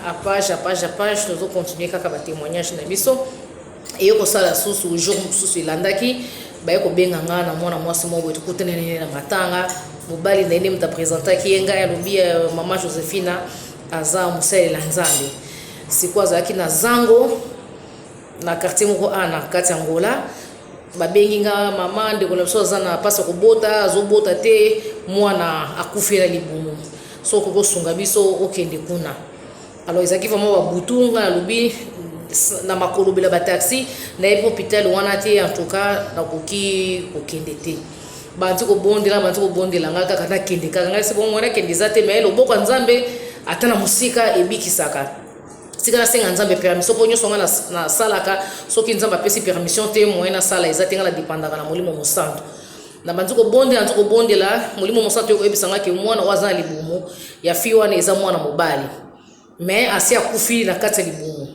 A page a page a page, tozo continuer kaka ba témoignage na biso. Eye kosala susu jour mosusu elandaki, baye kobenga nga na mwana mwasi moko boye, tokutani nene na matanga. Mobali na ye nde moto apresentaki ye ngai, alobi mama Josephina aza mosalela Nzambe. Sikoyo azalaki na zango na quartier moko a na kati ya Angola. Babengi nga, mama, ndeko na biso aza na mpasi ya kobota, azobota te, mwana akufi na libumu, soki okoki kosunga biso okende kuna. Alors ezalaki vraiment babutu, nga nalobi na makolobela bataxi, nayebi hôpital wana te, en tout cas nakoki kokende te. Bandi kobondela, bandi kobondela nga kaka nakende kaka. Ngai se bongo, nakende eza te, mais loboko ya Nzambe ata na mosika ebikisaka. Tika nasenga Nzambe permission, mpo nyonso nga nasalaka, soki Nzambe apesi permission te, moyen nasala eza te. Nga nadépendaka na Molimo Mosantu. Na bandi kobondela, nzi kobondela, Molimo Mosantu ekoyebisa nga ke mwana oyo aza na libumu ya fille wana eza mwana mobali, mais asi akufi na kati ya libumu.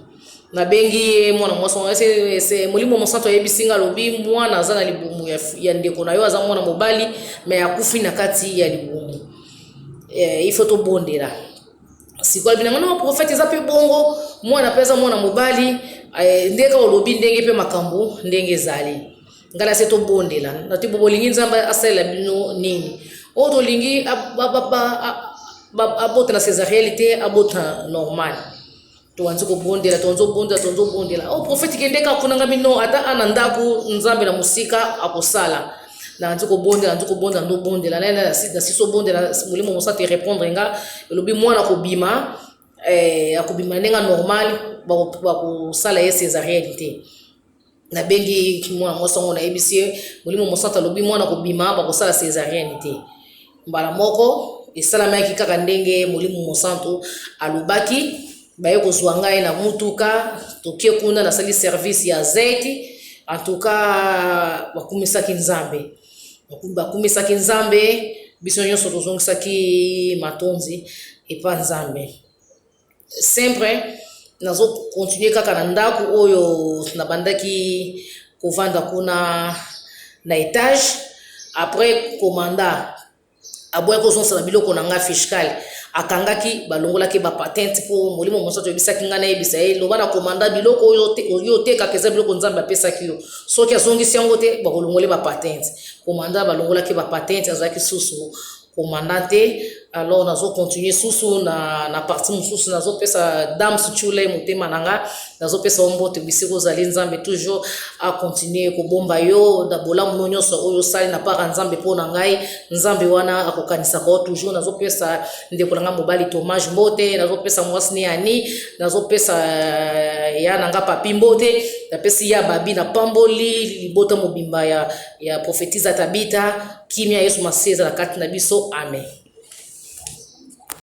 Nabengi ye mwana mwasi wana, Molimo Mosantu ayebisi nga, alobi mwana aza na libumu ya ndeko na yo aza mwana mobali, mais akufi na kati ya libumu, il faut tobondela. Sikoyo alobi na nga, no prophète, eza mpe bongo, mwana mpe aza mwana mobali, ndenge kaka olobi, ndenge mpe makambo ndenge ezali. Ngai na se tobondela nati bo bolingi Nzambe asalela bino nini? Oyo tolingi abota na césarienne te, abota normal. Towanzi kobondela, towanzi kobondela, towanzi kobondela. O prophète, kende kaka kuna. Ngai no, ata ana ndako, Nzambe na mosika akosala. Nanzi kobondela, nanzi kobondela, ndobondela na obondela, Molimo Mosantu répondre nga, elobi mwana kobima, akobima ndenge normal, bakosala ye césarienne te. Nabengi mwana mwasi yango, nayebisi ye Molimo Mosantu alobi mwana kobima, bakosala césarienne te. Mbala moko esalamaki kaka ndenge Molimo Mosantu alobaki. Baye kozwa ngai na mutuka, tokie kuna, nasali service ya zeti. En tout cas bakumisaki Nzambe, bakumisaki Nzambe, biso nyonso tozongisaki matonzi epa Nzambe. Sempre nazocontinuer kaka na ndako oyo nabandaki kovanda kuna na étage. Après, commandant aboyaki kozongisela biloko na nga fiscal, akangaki, balongolaki bapatente, mpo Molimo Mosantu oyebisaki ngai nayebisa ye, loba na commandant, biloko oyo otekaka eza biloko Nzambe apesaki yo, soki azongisi yango te, bakolongole bapatente. Commandant balongolaki bapatente, azalaki susu commandant te. Alors nazocontinuer susu na partie mosusu. Nazopesa Dams Chule motema na nga, nazopesa yo mbote bisika ozali. Nzambe toujours acontinuer kobomba yo na bolamu no nyonso oyo osali na part ya Nzambe mpo na ngai. Nzambe wana akokanisaka yo toujours. Nazopesa ndeko na nga mobali Tomage mbote, nazopesa mwasi ne Yani, nazopesa ya na nga Papi mbote, napesi ya Babi, napamboli libota mobimba ya prophétise Tabita. Kimia Yesu Masiya ezala kati na biso, amen.